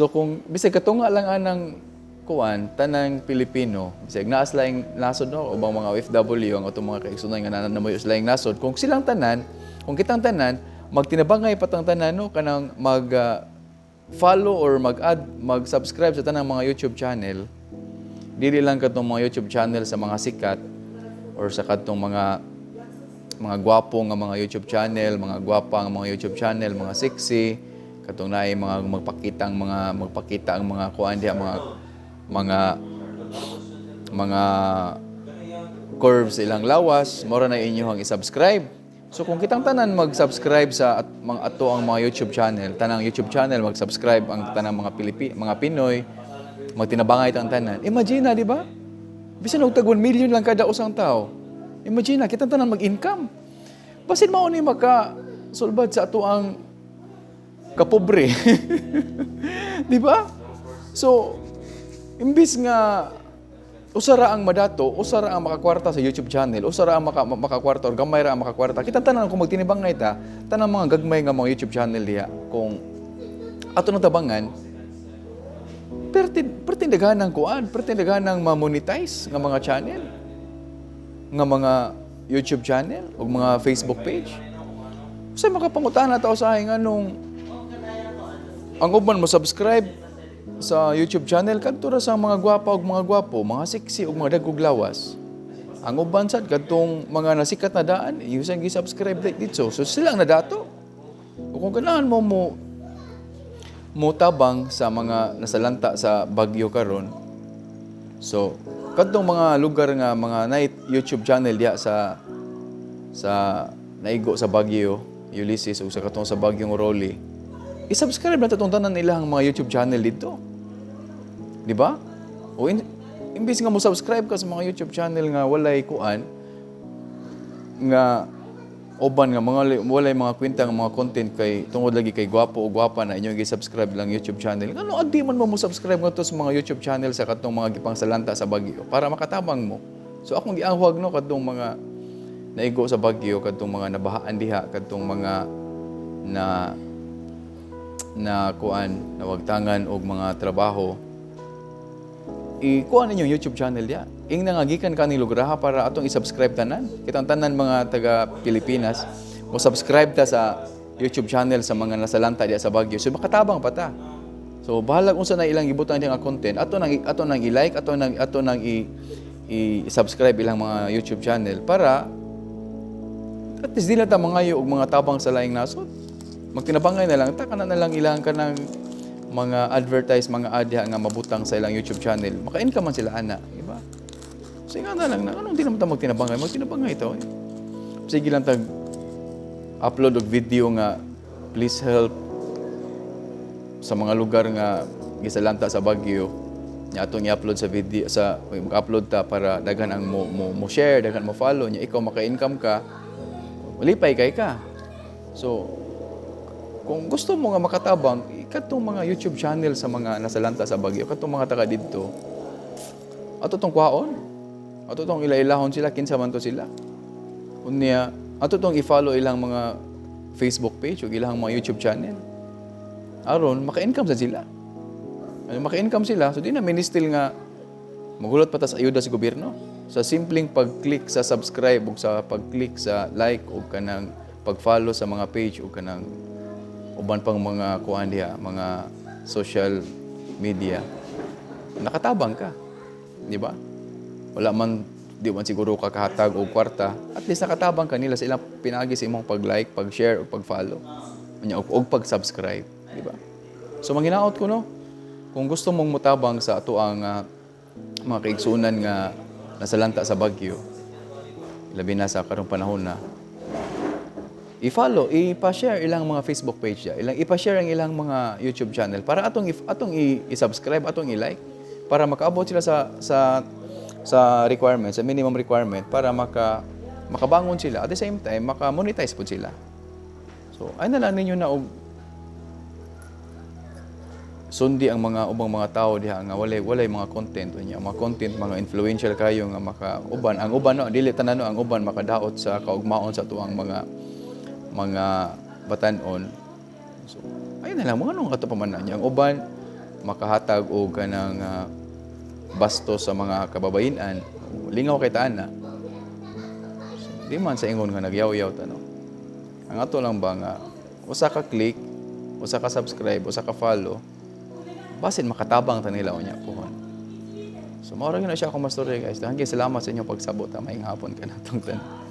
So kung bisag katunga lang anang kuan, tanang Pilipino, bisag naa sa laing nasod, no, ubang mga OFW ang atong mga kaigsuonan nga naa sa laing nasod, kung silang tanan, kung kitang tanan magtinabangay patang tanan, no, kanang mag follow or mag-add, mag-subscribe sa tanang mga YouTube channel, dili lang katong mga YouTube channel sa mga sikat or sa katong mga gwapo nga mga YouTube channel, mga gwapa nga mga YouTube channel, mga sexy, katong naay mga magpakita ang mga kuan diha, mga curves sa ilang lawas, mora na inyo ang i-subscribe. So kung kitang tanan mag-subscribe sa mga ato ang mga YouTube channel, tanang YouTube channel mag-subscribe ang tanang mga mga Pinoy, magtinabangay tang tanan. Imagine na, di ba? Bisan og tag 1 million lang kada usang tao. Imagine na, kitang tanan mag-income. Basin mao ni maka sulbad sa ato ang kapobre, di ba? So, imbis nga usara ang madato, usara ang makakwarta sa YouTube channel, usara ang makakwarta or gamay ra ang makakwarta. Kita tanan kung magtinibangay ta, tanang mga gagmay nga mga YouTube channel diha kung ato nang tabangan, perti daghan kuan, perti daghan ma-monetize nga mga channel, nga mga YouTube channel o mga Facebook page. Sa makapangutana ta usahay nga nung ang uban mo subscribe sa YouTube channel kadto ra sa mga gwapa ug mga gwapo, mga sexy ug mga dagkog lawas. Ang uban sad kadtong mga nasikat na daan, iyang gi-subscribe dito. So sila ang nadato. O kung ganahan mo mo mo tabang sa mga nasalanta sa bagyo karon. So kadtong mga lugar nga mga night YouTube channel diha sa naigo sa Bagyo Ulysses ug sa katong sa Bagyong Rolly, i-subscribe na tong tanan nila ang mga YouTube channel dito. Di ba? O imbis nga mo subscribe ka sa mga YouTube channel nga walay kuan, nga uban nga mga walay mga kwenta nga mga content kay tungod lagi kay gwapo o gwapa na inyong gi-subscribe lang YouTube channel. Ngano adi man mo mo subscribe ngadto sa mga YouTube channel sa katong mga gipangsalanta sa Bagyo para makatabang mo? So akong giangwag, no, kadtong mga naigo sa bagyo, kadtong mga nabahaan diha, kadtong mga na na kuan, nawagtangan og mga trabaho, i-kuan ninyo YouTube channel diha. Ing nangagikan ka ni lugar para atong i-subscribe tanan. Kitang tanan mga taga Pilipinas, mo subscribe ta sa YouTube channel sa mga nasalanta diha sa Baguio. So makatabang pa ta. So bahalag unsa na ilang gibutang diha nga content, ato nang i-like, ato nang i-subscribe ilang mga YouTube channel para at least di na ta mangayo og mga tabang sa laing nasod. Magtinabangay na lang ta, kana na lang ilang kanang mga advertise, mga ad diha nga mabutang sa ilang YouTube channel. Maka-income man sila ana, di ba? So nga na lang na anong di naman ta magtinabangay, magtinabangay ito. Eh. Sige lang tag upload og video nga please help sa mga lugar nga gisalanta sa Baguio nya atong i-upload sa video sa mag-upload ta para daghan ang mo share, daghan mo follow nya, ikaw maka-income ka, lipay kay ka. So kung gusto mo nga makatabang, katong mga YouTube channel sa mga nasalanta sa Baguio, katong mga taga didto, ato tong kuhaon, ato tong ila-ilahon sila, kinsa man to sila. Unya ato tong i-follow ilang mga Facebook page ug ilang mga YouTube channel aron maka-income sa sila. Ano, maka-income sila, so di na ministil nga magulot pa ta sa ayuda sa gobyerno. Sa simpleng pag-click sa subscribe ug sa pag-click sa like ug kanang pag-follow sa mga page ug kanang uban pang mga kuan diha, mga social media, nakatabang ka. Di ba? Wala man, di man siguro ka kahatag og kwarta, at least nakatabang ka nila sa ilang pinaagi sa imong pag-like, pag-share ug pag-follow. Unya og pag-subscribe, di ba? So manginaot ko, no, kung gusto mong mutabang sa ato ang mga kaigsunan nga nasalanta sa Bagyo, labi na sa karong panahon na, i-follow, ipa-share ilang mga Facebook page niya, ilang ipa-share ang ilang mga YouTube channel para atong i-subscribe, atong i-like para makaabot sila sa requirement, sa minimum requirement para makabangon sila, at the same time maka-monetize pud sila. So, ay na lang ninyo na og sundi ang mga ubang mga tao diha nga walay mga content. Unya mga content, mga influential kayo nga maka uban, ang uban, no, dili tanan, no, ang uban makadaot sa kaugmaon sa tuang mga batan-on. So ayun na lang mga nung ato pa man na niya ang uban. Makahatag og kanang basto sa mga kababayen-an, lingaw kay taan na. So, di man sa ingon nga nagyaw-yaw ta, no. Ang ato lang ba nga usa ka click, usa ka subscribe, usa ka follow, basin makatabang ta nila unya pohon. So mao ra gyud na siya akong mastorya, guys. Daghang salamat sa inyong pagsabot, ha. Maayong hapon kanatong tanan.